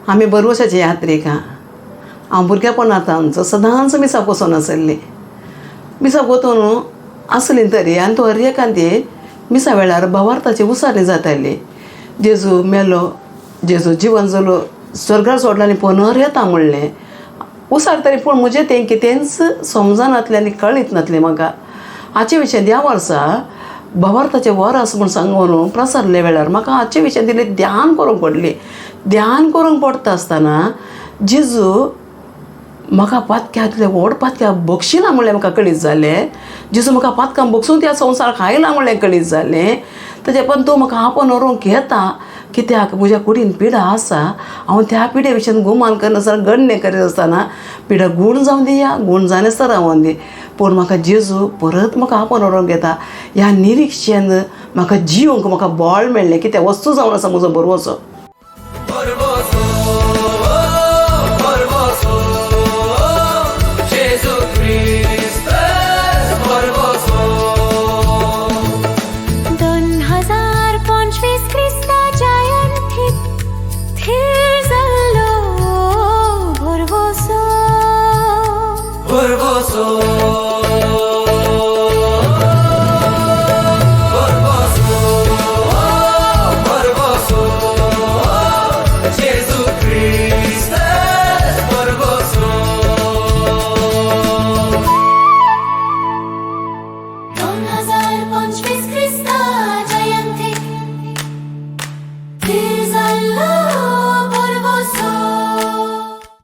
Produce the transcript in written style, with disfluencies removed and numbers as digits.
आमी बरवशाची यात्रिका. हांव भुरगेपणांत आमचो सदांच मिसाक वचून आसली. मिसाक वचून आसली तरी आनी तो हर एकांती मिसा वेळार भावार्थाची उसारणी जाताली. जेजू मेलो, जेजू जिवन जालो, स्वर्गार सोडला आनी पुनर येता म्हणलें उसार तरी, पूण म्हजें तें कितेंच समजनातलें आनी कळीत नासलें म्हाका. हाचे विशय ह्या वर्सा भावार्थाचें वर आसा म्हूण सांगून प्रसारले वेळार म्हाका हाचे विशय दिली ध्यान करूंक पडली. ध्यान करूंक पडटा आसतना जेजू म्हाका पातक्यांतले व्हड पातक्या बक्षिना म्हणलें म्हाका कळीत जालें. जेजू म्हाका पातकां बक्षून त्या संवसाराक आयला म्हणलें कळीत जालें. तेजे पण तूं म्हाका आपोवन व्हरूंक येता कित्याक म्हज्या कुडीन पिडा आसा, हांव त्या पिडे विशयान गुमान करनासतना गण्य करिनासतना पिडा गूण जावन दी या गूण जायनासतना रावोन दी, पूण म्हाका जेजू परत म्हाका आपोवन व्हरूंक येता ह्या निरिक्षेन म्हाका जिवंक म्हाका बळ मेळ्ळें. कित्याक वस्तू जावन आसा म्हजो बरवसो. 2025 क्रिस्ताच्या अंतीत थीर जाल्लो भरवसो. भरवसो.